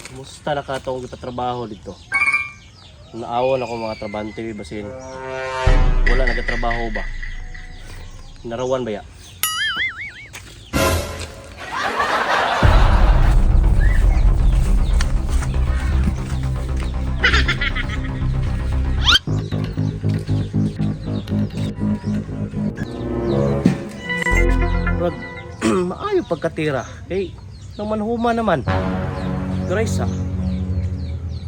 Kumusta na ka itong gipatrabaho dito? Naawa na ko mga trabante basin. Wala nagatrabaho ba? Narawan ba ya? Rod, maayo pagkatira. Kay, nang manhuma naman. Grace ah.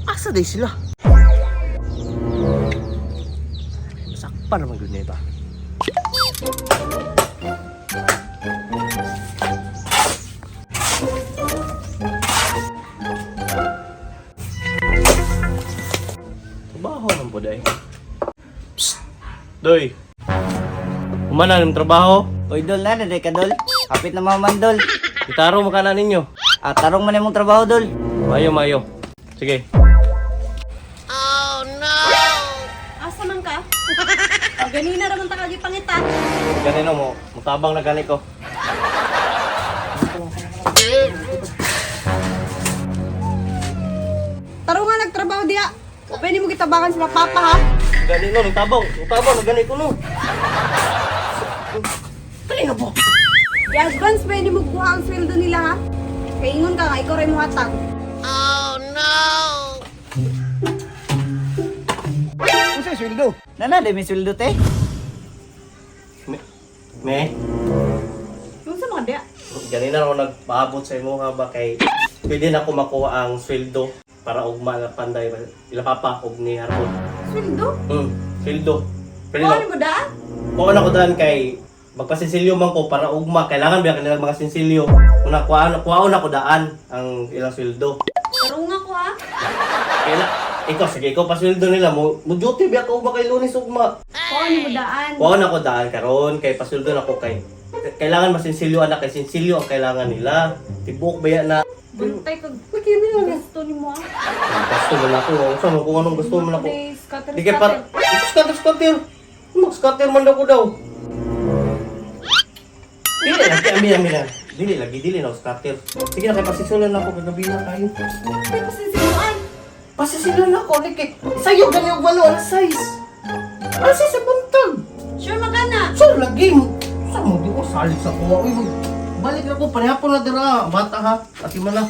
Asa day sila? Sakpa naman yun ba? Trabaho naman po day. Psst! Doy! Humana ng trabaho. Oy, dol, na na ka, dol. Kapit na mga man, dol. Itaro mo ka na ninyo. Ah, tarong man imong trabaho, dol. Mayo, mayo. Sige. Asa man ka? O, ganina raman ta kagi pangita. Ganino mo, mutabang na gani ko. Taro nga nagtrabaho diya. O pwede mo gitabangan sila papa ha. Ganino, nagtabang. Nagtabang na gani ko no. Kanino po? I-advance pwede mo kuha ang sweldo nila ha. Kay ingon ka nga ikaw ray mo hatag. Unsa sweldo? Nana, di may sweldo, te. Me? Me? Unsa mga diya? Ganina ako nagpaabot sa imo ha ba kay pwede na ako makuha ang sweldo para ugma na panday ila papa og ni Harpon. Sweldo? Sweldo. Pwede Kuha na. mo daan? Kuha na ko daan kay magpasinsilyo man ko para ugma kailangan ba kanilang mga sinsilyo. Una kuha kuha na ko daan ang ilang sweldo. Taro nga ko ha. Kaila ikaw sige ikaw pa sweldo nila mo mo duty ba ako ugma kay Lunes ugma. Kuha mo daan. Kuha na ko daan karon kay pasuldo na ko kay kailangan masinsilyo anak kay sinsilyo ang kailangan nila. Tibok ba yan na Bantay kag gusto nimo ha. Gusto man ako. Unsa man kung anong gusto man ako. Scatter, Di kay par scatter scatter. Mag scatter man daw ko daw. Dili lagi amin amin na. Dili lagi dili na scatter. Sige na kay pasisulan ako kagabi na kayo. Ay, pasinsiluan. Pasisulan ako ni kay sayo gani og walo ang size. Ang size sa buntag. Sure man ka na. So lagi mo. Sa mo di ko salig sa kuha. Uy, balik na ko panihapon na dira bata ha. Ati man na.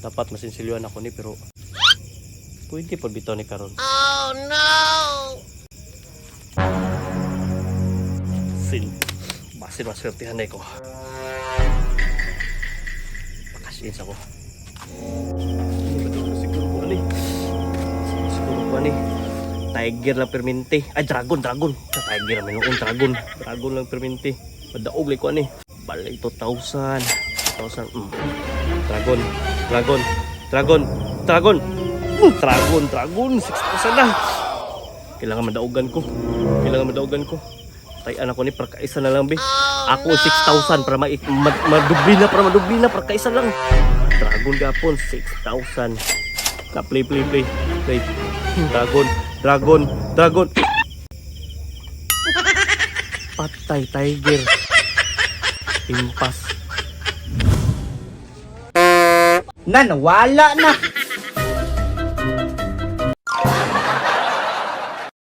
Dapat masinsilyoan ako ni pero pwede po bitaw ni karon. Oh no. Sin basin maswertihan na ko. Pakasin sa ko. Siguro ko ani. Siguro ko ani. Tiger lang perminti. Ay, dragon, dragon. Sa tiger may noon, dragon. Dragon lang perminti. Madaog like ko ani. Balik 2,000. 2,000. Dragon, dragon, dragon, dragon. Dragon, dragon. 6,000 na. Kailangan madaugan ko. Kailangan madaugan ko. Tayan ako ni para kaisa na lang, be. Ako 6,000 para madubli na, para madubli na, para kaisa lang. Dragon gapon, 6,000. Ka play, play, play. Play. Dragon, dragon, dragon. Patay, tiger. Impas. Nan, wala na.